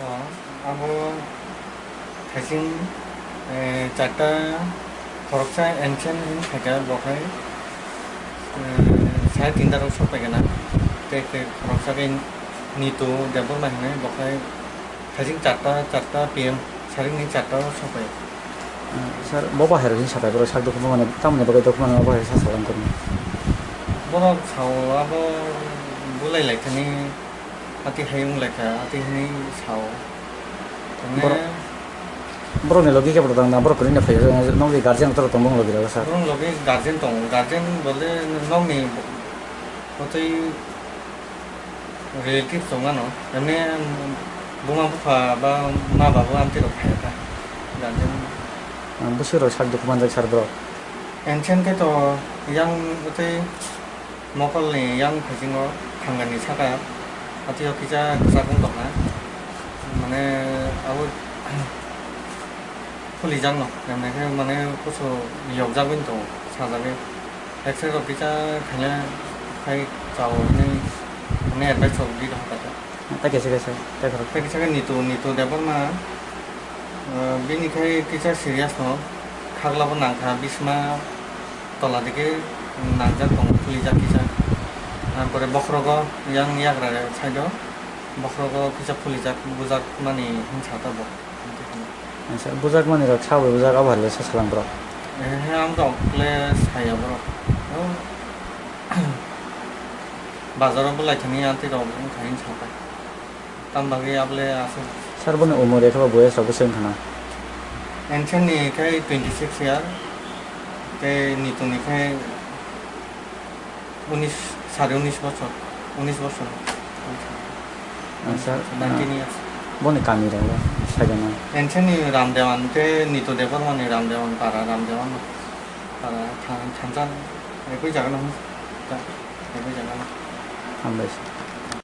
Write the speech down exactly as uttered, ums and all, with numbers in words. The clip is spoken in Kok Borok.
O, abo thaising, eh, charta khoroksa ancient hwn khaikha, bo khai, eh, sai tinta rok sok paikha na. Tei, tei khoroksa khe Nitu Debbarma hwnwi, bo khai thaising charta, charta P M, saringni charta o sok paio. Ah, sir, bo bahai rok hwn sapai, boro sak dukhu mane, tamoni bagwi dukhu mane, bo bahai sa salam kormo. Borok sao abo bulai lai thani. Ati hai wng lai kha, ati hwnwi sa-o. Tongwi borok, borokni logi khe borok tang na, borok kwrwini phai rw, nokni guardian rok tong bong logi rw sa. Borok logi guardian tongo, guardian bole nokni hotoi relative tong mano, emni buma bupha ba ma babu amtwi rok phai kha guardian. Bwswk rok sak dukhu manjak sir borok. Ancient khe to yang hotoi. Mokolni yang phaising o thangnani saka, atio kisa kwchak wng tongkha, mane abo phulijakno, mane khe mane kusu yokjagwi tongo, sajagwi. X-ray rok kisa khaina khai chao hwnwi, mane advice rok di rokha kha. Tei kaisa kaisa tei khorok. Tei kisa khe Nitu, Nitu Debbarma, ah, bini khai kisa serious no, khagla bo nang kha, bisma tola dike nangjak tongo, phulijak kisa. Ar pore bokhorogo yang yagra side o, bokhorogo kisa phulijak, bujak mani hinsa ta bo. Acha, bujak mani rok sabai bujak abo hai le sa salang borok. Eh, he, ang rok le saya borok. O, bazar o bulai thani anti rok wng thani sa ta. Tam bagwi able aswk. Sir, boni umor ekhe ba boyes rok bwswk wngkha na? Ancient ni khai twenty six year, tei Nitu ni khai unis, sare unis bochor, unis bochor. Acha, nineteen years. Boni kami rok le sai gana? Ancient ni Ramdewan tei Nitu Debbarma ni Ramdewan para, Ramdewan para than-, thansa ekoi jaga no hwn, ekoi jaga no. Hambai.